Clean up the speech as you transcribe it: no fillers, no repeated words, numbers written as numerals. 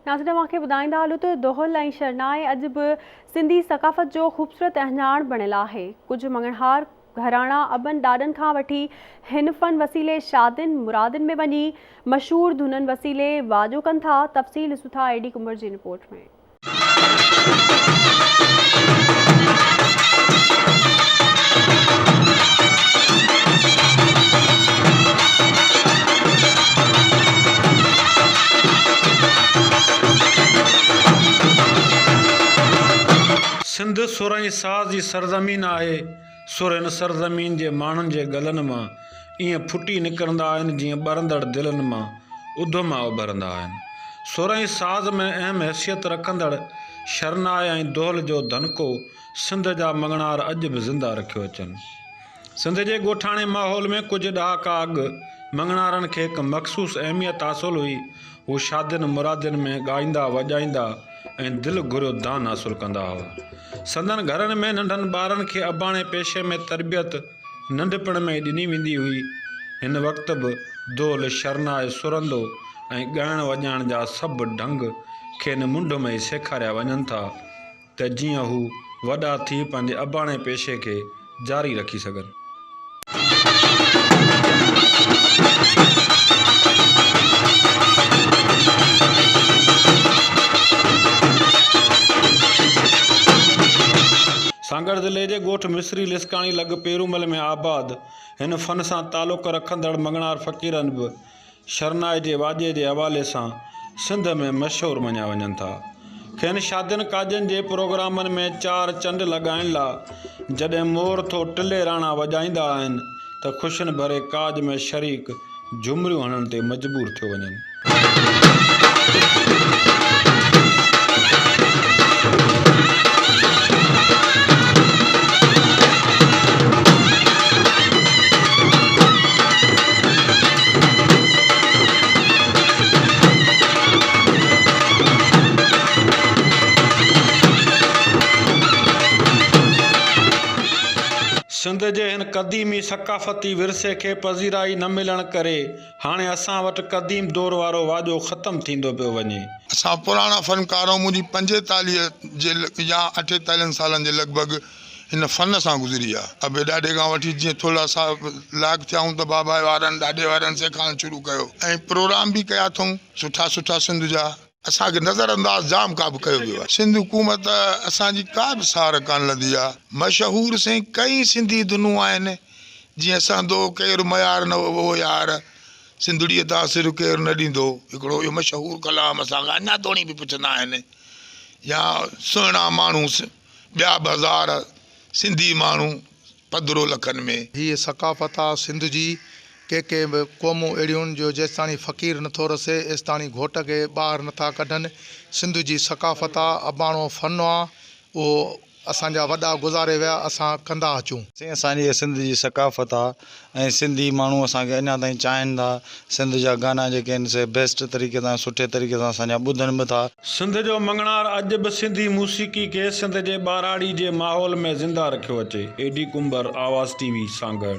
ناظرين اوهان کي ٻڌائيندا هلون ته دهل ۽ شرنائي اڄ به سنڌي ثقافت جو خوبصورت اهڃاڻ بڻيل آهي. ڪجهه مڱڻهار گهراڻا ابن ڏاڏن کان وٺي هن فن وسيلي شادين مرادين ۾ وڃي مشهور ڌنن وسيلي واڄو ڪن ٿا. تفصيل ڏسون ٿا اي ڊي ڪنڀر جي رپورٽ ۾. Sindh سر ۽ ساز جي سرزمين آهي. سر هن سرزمين جي ماڻهن جي ڳلن مان ائين ڦٽي نڪرندا آهن جيئن ٻرندڙ دلن مان اڌما اڀرندا آهن. سر ۽ ساز ۾ اهم حيثيت رکندڙ شرنائي ۽ دهل جو ڌنڪو سنڌ جا مڱڻهار اڄ به زنده رکيو اچن. سنڌ جي ڳوٺاڻي ماحول ۾ ڪجهه ڏهاڪا اڳ مڱڻهارن کي هڪ مخصوص اهميت حاصل هئي. هو شادين مرادين ۾ ڳائيندا وڄائيندا ۽ دل گهريو دان حاصل ڪندا هئا. سندن گهرن ۾ ننڍن ٻارن کي اباڻي پيشي ۾ تربيت ننڍپڻ ۾ ئي ڏني ويندي هئي. هن وقت به دهل، شرنائي، سرندو ۽ ڳائڻ وڄائڻ جا سڀ ڍنگ کين منڍ ۾ ئي سيکاريا وڃن ٿا. ته جيئن هو وڏا ٿي پنهنجي اباڻي پيشي کي جاري رکي سگهن. سانگهڙ ضلعي جي ڳوٺ مصري لسڪاڻي لڳ پيرومل ۾ آباد هن فن سان تعلق رکندڙ مڱڻهار فقيرن به شرنائي جي واڄي جي حوالي سان سنڌ ۾ مشهور مڃيا وڃن ٿا. کين شادين ڪاڄن جي پروگرامن ۾ چار چنڊ لڳائڻ لا جڏهن مور ٿو ٽلي راڻا وڄائيندا آهن ته خوشين ڀري ڪاڄ ۾ شريڪ جهمريون هڻڻ تي مجبور ٿيو وڃن. سنڌ جي هن قديمي ثقافتي ورثي کي پذيرائي نه ملڻ ڪري هاڻي اسان وٽ قديم دور وارو واڄو ختم ٿيندو پيو وڃي. اسان پراڻا فنڪار آهيون منهنجي پنجيتاليهه جي يا اٺيتاليهن سالن جي لڳ ڀڳ هن فن سان گذري آ. ابي ڏاڏي کان وٺي جيئن ٿورڙا سا لائق ٿيا آهيون ته بابا وارن ڏاڏي وارن سيکارڻ شروع ڪيو ۽ پروگرام به ڪيا اٿئون سٺا سٺا سنڌ جا. اسان کي نظر انداز جام ڪا به ڪيو ويو آهي. سنڌ حڪومت اسان جي ڪا به سار ڪانه لڌي آ. مشهور سائين ڪئين سنڌي ڌنون آهن جيئن سهندو ڪير ميار نه وو يار سنڌڙيء تان سر ڪير نه ڏيندو هڪڙو اهو مشهور ڪلام اسان کان اڃا توڻي به پڇندا آهن يا سهڻا ماڻهو ٻيا به هزار سنڌي ماڻهو پڌرو لکن ۾. هيء ثقافت آ سنڌ جي. ڪي ڪي به قومون اهڙيون جو جيستاڻي فقير نٿو رسي ايستاڻي گهوٽ کي ٻاهر نٿا ڪڍن. سنڌ جي ثقافت آ، اباڻو فن آ، اهو اسان جا وڏا گذاري ويا، اسان ڪندا اچون. سائين اسان جي سنڌ جي ثقافت آ ۽ سنڌي ماڻهو اسان کي اڃا تائين چاهين ٿا سنڌ جا گانا جيڪي آهن سي بيسٽ طريقي سان سٺي طريقي سان اسان جا ٻڌن به ٿا. سنڌ جو مڱڻهار اڄ به سنڌي موسيقي کي سنڌ جي ٻهراڙي جي ماحول ۾ زنده رکيو اچي. A D Kumbhar, Awaz T V, Sanghar.